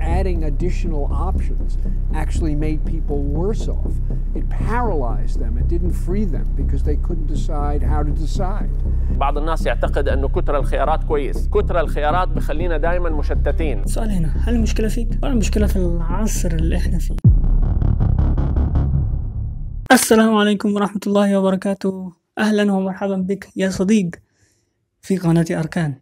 Adding additional options actually made people worse off. It paralyzed them. It didn't free them because they couldn't decide how to decide. بعض الناس يعتقد أنه كتر الخيارات كويس، كتر الخيارات بخلينا دائما مشتتين. السؤال هنا، هل المشكلة فيك ولا المشكلة في العصر اللي احنا فيه؟ السلام عليكم ورحمة الله وبركاته. أهلا ومرحبا بك يا صديق في قناة أركان،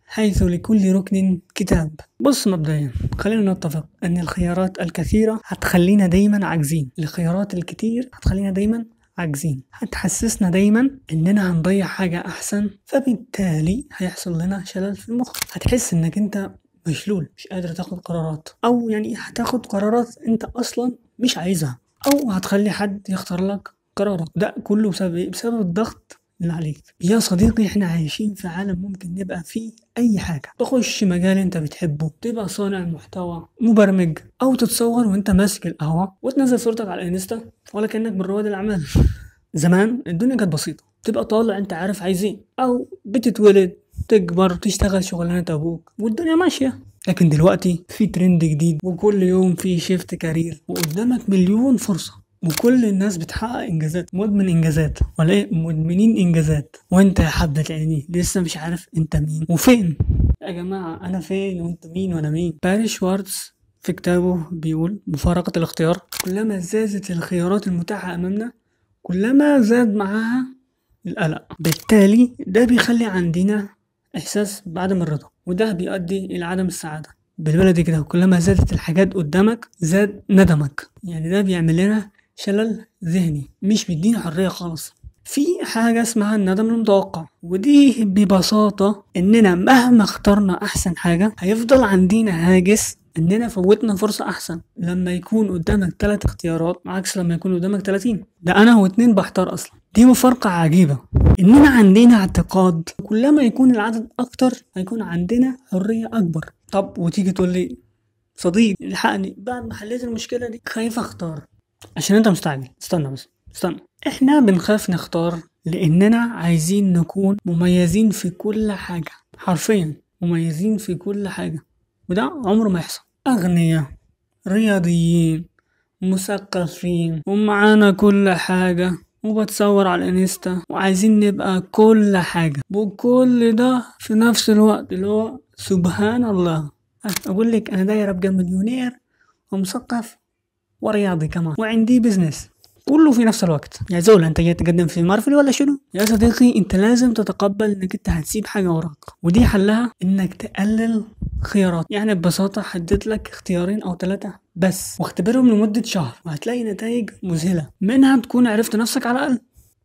حيث لكل ركن كتاب. بص، مبدئيا خلينا نتفق أن الخيارات الكثيرة هتخلينا دايما عاجزين. الخيارات الكتير هتخلينا دايما عاجزين، هتحسسنا دايما اننا هنضيع حاجة احسن، فبالتالي هيحصل لنا شلل في المخ. هتحس انك انت مشلول، مش قادر تاخد قرارات، او يعني هتاخد قرارات انت اصلا مش عايزها، او هتخلي حد يختار لك قرارك. ده كله بسبب ايه؟ بسبب الضغط اللي عليك يا صديقي. احنا عايشين في عالم ممكن نبقى فيه اي حاجة، تخش مجال انت بتحبه، تبقى صانع محتوى، مبرمج، او تتصور وانت ماسك القهوة وتنزل صورتك على الانستا ولا كأنك من رواد الاعمال. زمان الدنيا كانت بسيطة، تبقى طالع انت عارف عايز ايه، او بتتولد تكبر تشتغل شغلانة ابوك والدنيا ماشية. لكن دلوقتي في ترند جديد، وكل يوم في shift career، وقدامك مليون فرصة، وكل الناس بتحقق انجازات. مدمن انجازات ولا ايه؟ مدمنين انجازات. وانت يا حبة عيني لسه مش عارف انت مين وفين. يا جماعة انا فين وانت مين وانا مين؟ باري شوارتز في كتابه بيقول مفارقة الاختيار، كلما زادت الخيارات المتاحة امامنا كلما زاد معاها القلق، بالتالي ده بيخلي عندنا احساس بعدم الرضا، وده بيؤدي الى عدم السعادة. بالبلدي كده، كلما زادت الحاجات قدامك زاد ندمك. يعني ده بيعمل لنا شلل ذهني، مش بيدينا حرية خالص. في حاجة اسمها الندم المتوقع، ودي ببساطة اننا مهما اخترنا احسن حاجة هيفضل عندنا هاجس اننا فوتنا فرصة احسن. لما يكون قدامك 3 اختيارات عكس لما يكون قدامك 30، ده انا واتنين بحتار اصلا. دي مفارقة عجيبة، اننا عندنا اعتقاد كلما يكون العدد اكتر هيكون عندنا حرية اكبر. طب وتيجي تقول لي صديق الحقني بعد ما حليت المشكلة دي خايف اختار عشان انت مستعجل. استنى بس استنى، احنا بنخاف نختار لاننا عايزين نكون مميزين في كل حاجة، حرفيا مميزين في كل حاجة، وده عمره ما يحصل. اغنياء، رياضيين، مثقفين، ومعانا كل حاجة، وبتصور على الانستا، وعايزين نبقى كل حاجة، وكل ده في نفس الوقت اللي هو سبحان الله. اقول لك انا داير ابقى مليونير ومثقف ورياضي كمان، وعندي business، كله في نفس الوقت. يا زول انت جاي تقدم في مارفل ولا شنو؟ يا صديقي انت لازم تتقبل انك انت هتسيب حاجة وراك، ودي حلها انك تقلل خيارات. يعني ببساطة حدد لك اختيارين او 3 بس، واختبرهم لمدة شهر، وهتلاقي نتائج مذهلة، منها تكون عرفت نفسك على الاقل.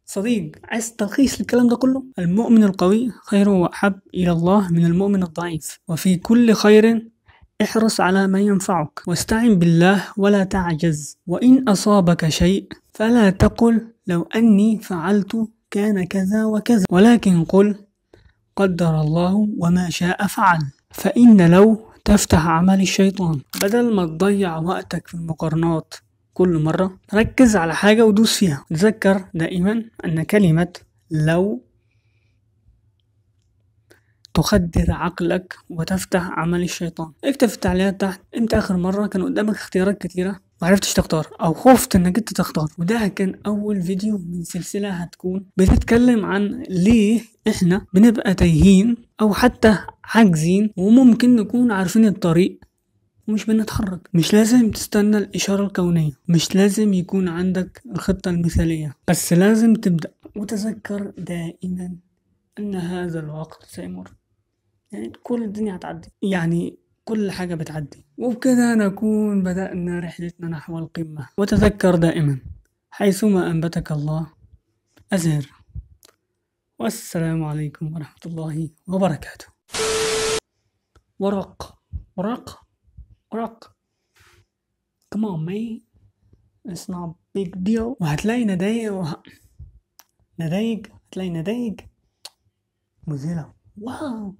صديق عايز تلخيص للكلام ده كله؟ المؤمن القوي خير واحب الى الله من المؤمن الضعيف، وفي كل خير احرص على ما ينفعك، واستعن بالله ولا تعجز، وإن أصابك شيء فلا تقل لو أني فعلت كان كذا وكذا، ولكن قل قدر الله وما شاء فعل، فإن لو تفتح عمل الشيطان. بدل ما تضيع وقتك في المقارنات كل مرة، ركز على حاجة ودوس فيها. تذكر دائما أن كلمة لو تخدر عقلك وتفتح عمل الشيطان. اكتب في التعليقات تحت امتى اخر مرة كان قدامك اختيارات كتيرة ومعرفتش تختار، او خفت انك انت تختار. وده كان اول فيديو من سلسلة هتكون بتتكلم عن ليه احنا بنبقى تايهين او حتى عاجزين، وممكن نكون عارفين الطريق ومش بنتحرك. مش لازم تستنى الاشارة الكونية، مش لازم يكون عندك الخطة المثالية، بس لازم تبدأ. وتذكر دائما ان هذا الوقت سيمر، يعني كل الدنيا هتعدي، يعني كل حاجة بتعدي. وبكده نكون بدأنا رحلتنا نحو القمة. وتذكر دائما حيثما أنبتك الله أزهر. والسلام عليكم ورحمة الله وبركاته. ورق ورق ورق، come on man, it's not big deal. وهتلاقي نتائج نتائج، هتلاقي نتائج مذهلة. واو.